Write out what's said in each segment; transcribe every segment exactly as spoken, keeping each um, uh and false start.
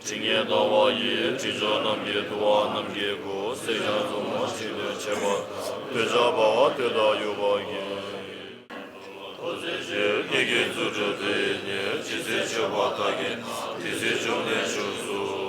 ཁྲི་ལྔའི་ཟླ་བ་ཡི། ཁྲི་ཕྱོགས་རྣམས་ཀྱི་ཐུ་བ་རྣམས་ཀྱི་སྐུ། སེར་སྐྱ་འཛུམ་མ་ཆེ་ལོས་བྱེད་པ། ཐོད་ཆགས་འབར་བ་ཐོད་ཐག་ཡོད་པ་ཡིས། ཐུགས་རྗེ་ཆེ། ངེད་ཀྱི་རྫུ་འཕྲུལ་དེ་ཉིད། ཇི་སྲིད་མཆོད་པ་དག་གིས་ན། དེ་སྲིད་བྱུང་གནས་བཞུགས་སུ་གསོལ།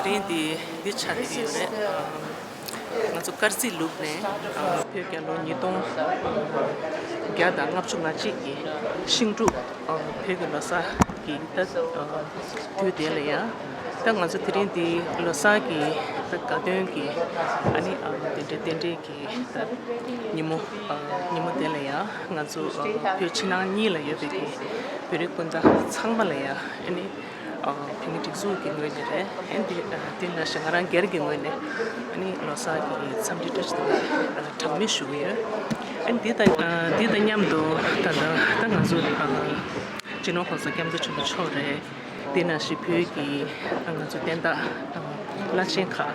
དེ་རིང་འདི་འདི་ཆགས་ཀྱི་ཡོད་རེད། ང་ཚོ་དཀར་མཛེས་ལུགས་ནས་བོད་རྒྱལ་ལོ་ཉིས་སྟོང་བརྒྱ་དང་ལྔ་བཅུ་ང་གཅིག་གི་ཤིང་འབྲུག་བོད་ཀྱི་ལོ་གསར་གྱི་ད་དུས་དེ་ལ་ཡང་ད་ང་ཚོ་དེ་རིང་འདི་ལོ་གསར་གྱི་ད་དགའ་སྟོན་གྱི་ཨ་ནི་དེ་འདྲའི་རྟེན་འབྲེལ་གྱི་ད་ཉིན་མོ་ཉིན་མོ་དེ་ལ་ཡང་ང་ཚོ་བོད་ཕྱི་ནང་གཉིས་ལ་ཡོད་པའི་གི་བོད་རིགས་སྤུན་ཟླ་ཚང་མ་ལ་ཡང་ཨ་ནི། ཨ། བོད་མི་སྒྲིག་འཛུགས་ཀྱི་ངོས་ནས་རེད། ཨ་ནི་འདི་ཨ་འདི་ནང་བཞིན་ང་རང་སྒེར་གྱི་ངོས་ནས་ཨ་ནི་ལོ་གསར་གྱི་འཚམས་འདྲི་བཀྲ་ཤིས་བདེ་ལེགས་གྲངས་མེད་ཞུ་གི་ཡོད། ཨ་ནི་འདི་དང་ཨ་འདི་དང་མཉམ་དུ་ད་ལྟ་ད་ང་ཚོ་ཨ་སྤྱི་ནོར་༸གོང་ས་༸སྐྱབས་མགོན་ཆེན་པོ་མཆོག་རེད། འདི་ནང་བཞིན་བོད་ཀྱི་ཨ་ང་ཚོ་བསྟན་བདག་ཨ་བླ་ཆེན་ཁག་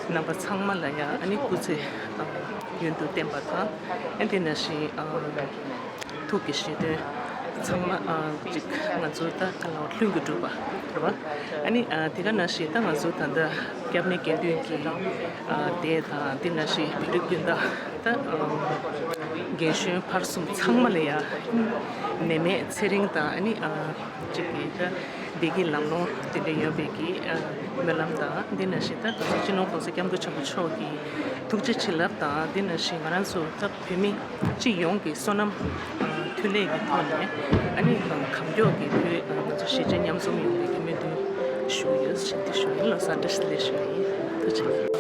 རྣམ་པ་ཚང་མ་ལ་ཡང་ཨ་ནི་སྐུ་ཚེ་ཨ་ཡུན་དུ་བརྟན་པ་དང་ཨ་ནི་འདི་ནང་བཞིན་ཨ། ཐུགས་ཀྱི་བཞེད་དོན་ཚང་མ་ཨ་ཅིག་ང་ཚོ་ད་ག་ལ་བ་ལྷུན་གྱིས་གྲུབ་པ་རེད་བ། ཨ་ནི་ཨ་དེ་ག་ནང་བཞིན་ད་ང་ཚོ་ད་ལྟ་སྐྱབས་གནས་དགེ་འདུན་གྱི་ཨ་སྡེ་དང་དེ་ནང་བཞིན་བོད་རིགས་སྤུན་ཟླ་ད་ཨ་རྒན་གཞོན་བར་གསུམ་ཚང་མ་ལ་ཡ་ནད་མེད་ཚེ་རིང་དང་ཨ་ནི་ཨ་ཅིག་གི་ད་བདེ་སྐྱིད་ལམ་ལྷོང་དེ་འདྲ་ཡོང་བའི་གི་ཨ་སྨོན་ལམ་དང་དེ་ནང་བཞིན་ད་ང་ཚོ་སྤྱི་ནོར་༸གོང་ས་༸སྐྱབས་མགོན་ཆེན་པོ་མཆོག་གི་ཐུགས་རྗེ་བྱིན་རླབས་དང་དེ་ནང་བཞིན་ང་རང་ཚོ་ད་བོད་མི་སྤྱི་ཡོངས་ཀྱི་བསོད་ནམས་མཐུན་ལས་ཀྱི་ཐོག་ནས་ཨ་ནི་གང་མགྱོགས་ཀྱི་བོད་ང་ཚོ་གཞིས་བྱེས་མཉམ་འཛོམས་ཡོང་བའི་གི་སྨོན་འདུན་ཞུ་གི་ཡོད་ཞེས་འདི་ཞུ་ཡིན། ལོ་གསར་བཀྲ་ཤིས་བདེ་ལེགས་ཞུ་ཡིན། ཐུགས་རྗེ་ཆེ།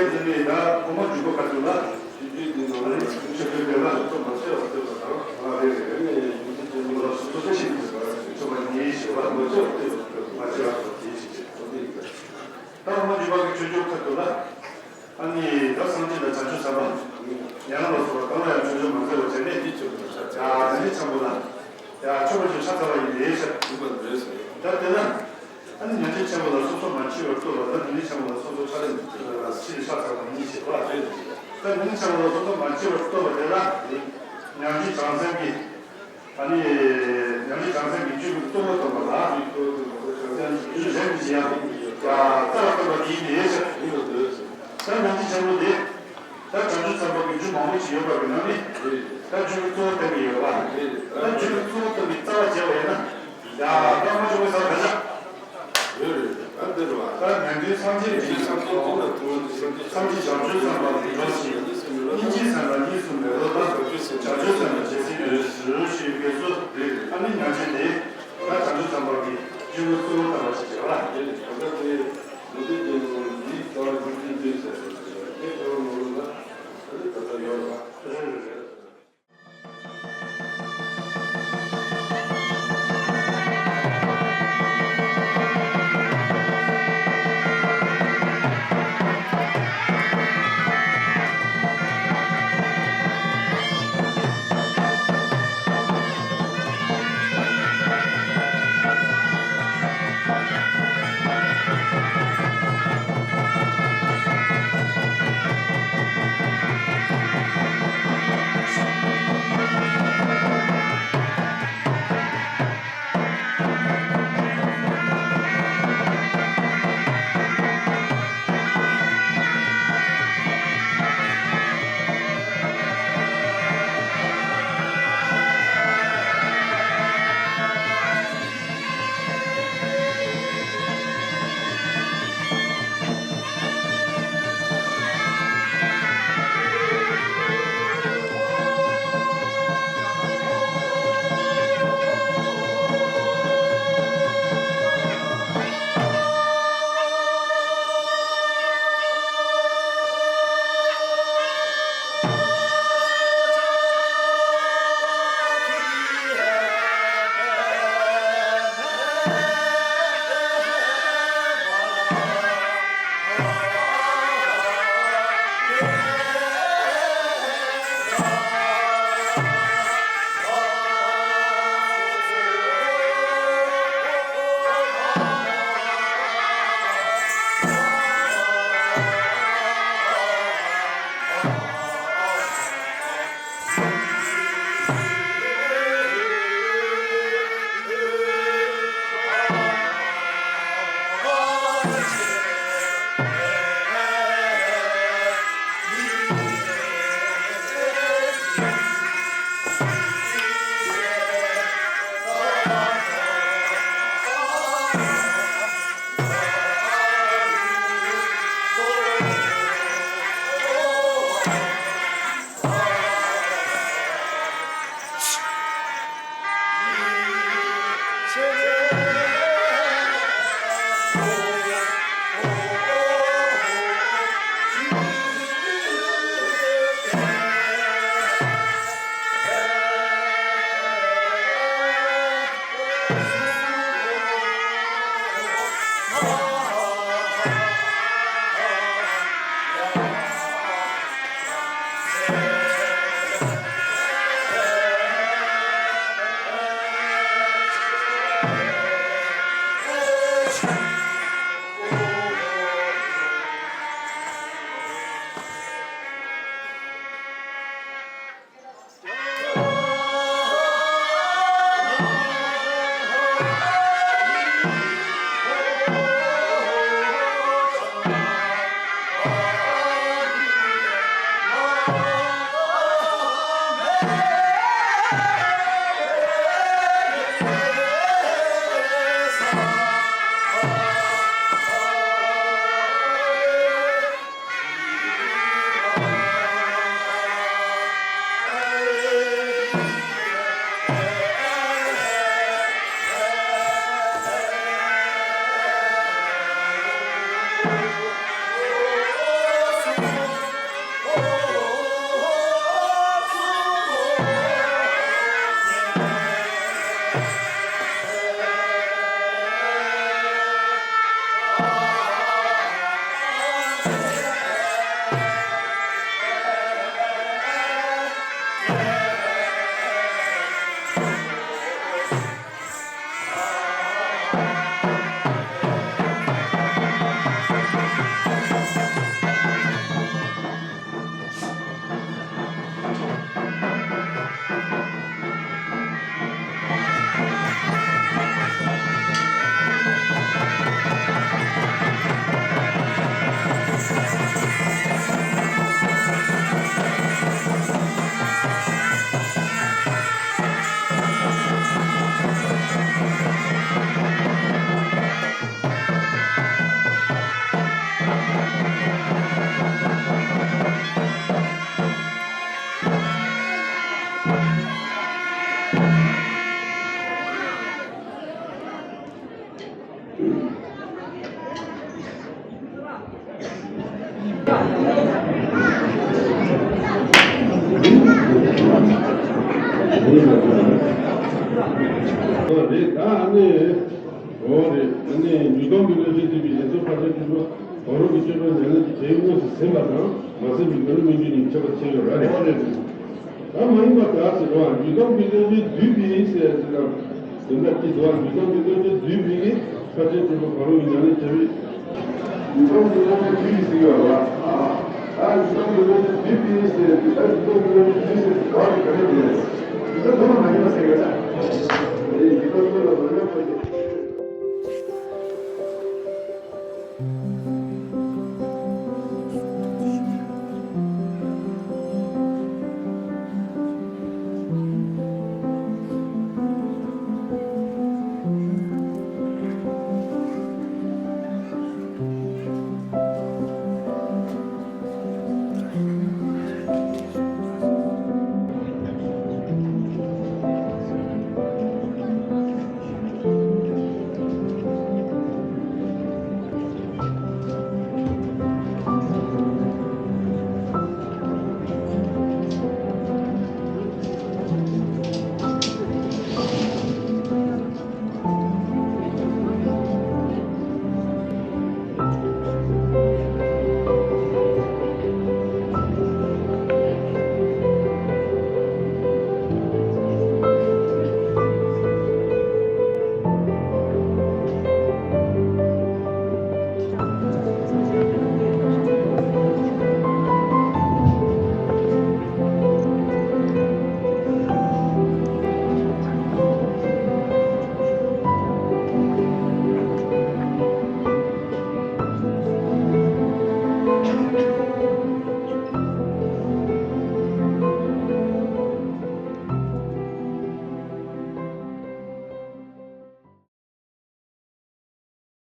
འདི་ནི་ད་ཁོང་མ་འཇུག་པ་ཁ་ཐུག་ལ། ཆོས་ཀྱི་འདི་ནང་ལ་ཆོས་ཀྱི་འདི་ལ་ཆོས་མ་ཆོས་པ་ཆོས་པ་དང་། ཨ་རེ་རེ་རེ་ནས་ཡིན་གྱི་ཆོས་ལ་སོ་སོ་ཆོས་ཤིག་ཆོས་པ་ཆོས་པ་ཉིད་ཞེས་པ་མ་ཆོས་ཆོས་པ་མ་ཆོས་པ་ཆོས་ཤིག་ཆོས་པ་ཉིད། ད་ཁོང་མ་འཇུག་པ་གི་ཆོས་འཇུག་ཁ་ཐུག་ལ། ཨ་ནི་ད་སངས་རྒྱས་དང་བྱང་ཆུབ་སེམས་དཔའ། ཡང་ལ་སོགས་པ་གང་ལ་ཡང་ཆོས་ཆོས་མ་མཛད་པ་བྱས་ནས། ཡ་ཉན་ཆེན་པོ་ལ། ཡ་ཆོས་པ་ཆོས་ཆ་ཚང་བ་ཡིན་ལས་བྱ། ད་དེ་ན། ཨ་ནི་ཉན་ཆེན་པོ་ལ་སོ་སོ་མ་མཆིས་པར་རྟོགས་པ་དང་། ཉན་ཆེན་པོ་ལ་སོ་སོ་ཆ་ལས་ཕྱིར་ཆ་ཚང་བ་ཡིན་ཞེས་པ་རེད། ད་ཉན་ཆེན་པོ་ལ་སོ་སོ་མ་མཆིས་པར་རྟོགས་པ་དེ་ལ། ཉམས་ཞིབ་བྱང་སེམས་ཀྱི། ཨ་ནི། ཉམས་ཞིབ་བྱང་སེམས་ཀྱི་སྤྱོད་པའི་གཙོ་བོ་དང་པོ་ལ། ཡུལ་གཞན་གྱི་ཡང་། ཡ་རྩ་ལ་བཏགས་པ་དེ་ཡིན་ཏེ། ད་ཉན་ཆེན་པོ་དེ། ད་བྱང་ཆུབ་སེམས་དཔའ་གི་རྒྱུ་མང་པོ་ཞིག་ཡོད་པ་གི་ནང་ནས། ད་རྒྱུ་གཙོ་བོ་བསྟན་གྱི་ཡོད་པ། ད་རྒྱུ་གཙོ་བོ་བསྟན་པའི་རྩ་བ་བྱས་པ་ཡིན་ན། ཡ་ད་མ་བྱུང་བའི་ས་ཁ་ཆག་ཡོད་རེད། ད་འདི་རེད་བ། ད་ནན་ཏན་སངས་རྒྱས་ཀྱི་སངས་རྒྱས་ཀྱི་ལ་ཐུག་པ་འདི་སངས་རྒྱས་སངས་རྒྱས་བྱང་ཆུབ་སེམས་དཔའ་ལ་འགྲོ་ཞིང་། སྙིང་རྗེའི་སེམས་ལ་གཉིས་སུ་མེད་པ་དང་། བྱང་ཆུབ་སེམས་ལ་ཇི་སྲིད་ནས་ཞུ་ཞེས་པའི་སྐབས་སུ། ཨ་ནི་ཉན་ཆེན་དེ་ད་བྱང་ཆུབ་སེམས་དཔའ་གི་སྤྱོད་པའི་གཙོ་བོ་ལྟ་བ་ཞིག་བྱས་པ། ད་ལྟ་དེ་མུ་སྟེགས་ཀྱི་ལུགས་འདིའི་རྩ་བ་རྒྱུ་མཚན་ཅི་ཟེར་ཞེས་པ་དེ་ཁྱོད་རང་ནང་ལ་ད་ལྟ་ཡོད་རེད་བ། རེད་རེད་རེད། རེད། ད་ཨ་ནི། འོ་རེད། ཨ་ནི་ཉིས་སྟོང་གི་བློ་ཆེན་བསྡུས་པའི་ཡེ་ཤེས་ཕར་ཕྱིན་སྤྲུལ་པ་གང་རུང་གི་སྤྱོད་པ་ཉམས་ལེན་གྱི་བྱེད་ཡུལ་དངོས་སུ་ཟིན་པ་དང་མ་ཟིན་པའི་རྒྱུ་ནི་སྨོན་རྒྱུ་གཉིས་ཁྱད་པར་ཕྱེ་ཡོད་ར། རེད། འོ་རེད། ད་མ་ཡིན་པ་ག་ཟེར་བ་ཉིས་སྟོང་གི་བློ་ཆེན་བསྡུས་པའི་ཟེར་ཟེར་ན། དེ་འདྲ་ཅི་འདུག་བ། ཉིས་སྟོང་གི་བློ་ཆེན་བསྡུས་པའི་ཕར་ཕྱིན་སྤྲུལ་པ་གང་རུང་གི་ཉམས་ལེན་བྱ་བའི། ཉིས་སྟོང་གི་བློ་ཆེན་བསྡུས་པའི་ཟེར་ཡོད་ར། ཨ་ཉིས་སྟོང་གི་བློ་ཆེན་བསྡུས་པའི་ཟེར་ད་ཉིས་སྟོང་གི་བློ་ཆེན་བསྡུས་ཟེར།